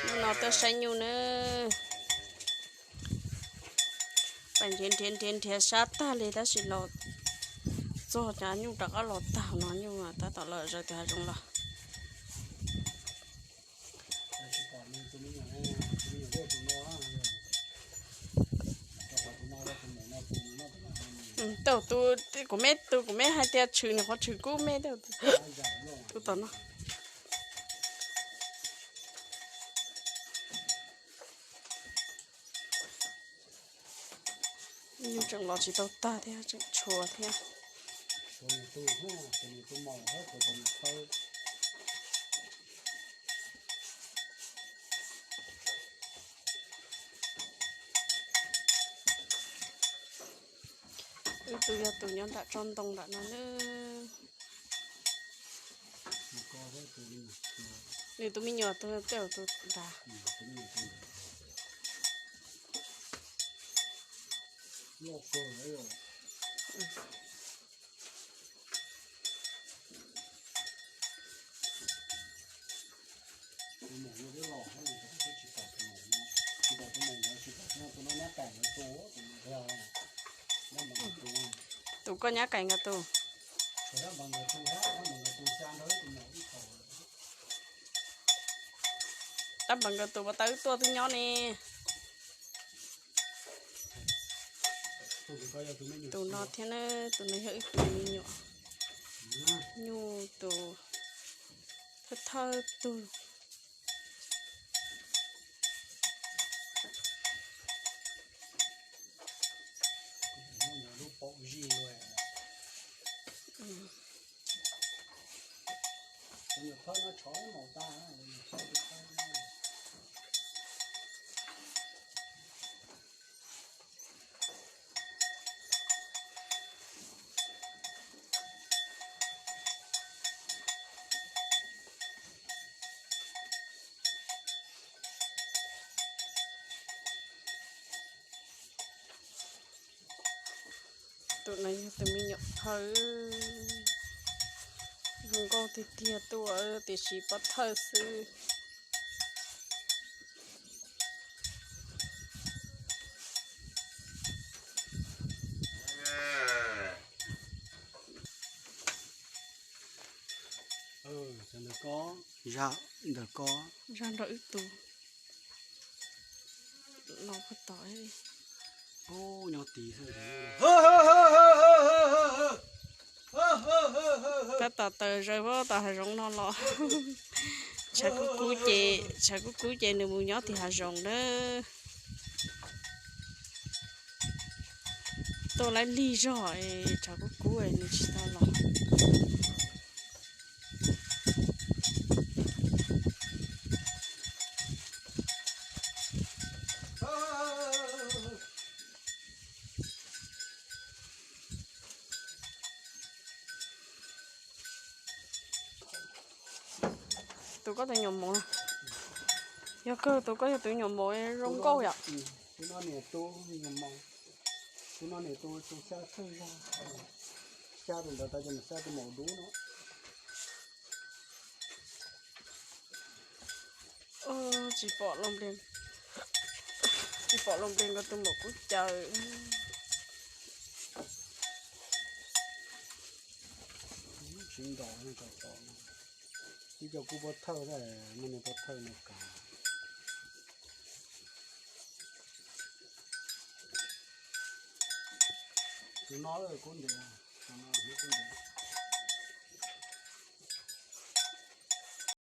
Hnub no tuaj saib nyuj na. Pais nrhiav nrhiav nrhiav nrhiav sab tag li tab sis los txog cov nyuj rov qab los tag no, nyuj tab tom los zaws tus hav zoov los. Tau tus kuv me, tus kuv me hais tias tshwm nws qhov tshwm kub me, tau tus tom no. Nyuj tseem los tsis tau tag thiab, tseem tshuav thiab. Wb tus yog tus nyob nram tsob ntoo nram no na. Nws tus me nyuam tus tej tus nrad. Tus koj nyab kais nkawd tus. Tab npam nkawd tus puas tau wb tuaj twb nyob ne. Tus no thiab na, tus no yog wb tus me nyuam. Nyuj tus thawj thawj tug. Tus no yog tus me nyuam thawj, zoo nkauj tiag tiag tuaj tiam sis pov thawj xwb. Ntawm ko, zag ntawm ko, zag nrog wb tus no puag tod. Nyob tid xwb. Tab tom taws zaws puag tom hav zoov no los. Tshav kub kub ces, tshav kub kub ces nws mus nyob tim hav zoov na. Tuaj laib lig zog, tshav kub kub nws tsis tau los. Tus koj tus nyuam mov, yog kawg tus koj yog tus nyuam mov zoo nkauj yom. Tus no niam tus nyuam mov, tus no niam tus tus xya thawj zag, xya tus ntawd tas ces xya tus maum dub no. Tsis pom los nplig, tsis pom los nplig nkawd tus maum kub caws. Tsis ntaus, ib co kub pov thawj, muaj niag pov thawj no kav. Tus no kub ntev, tus no kub ntev.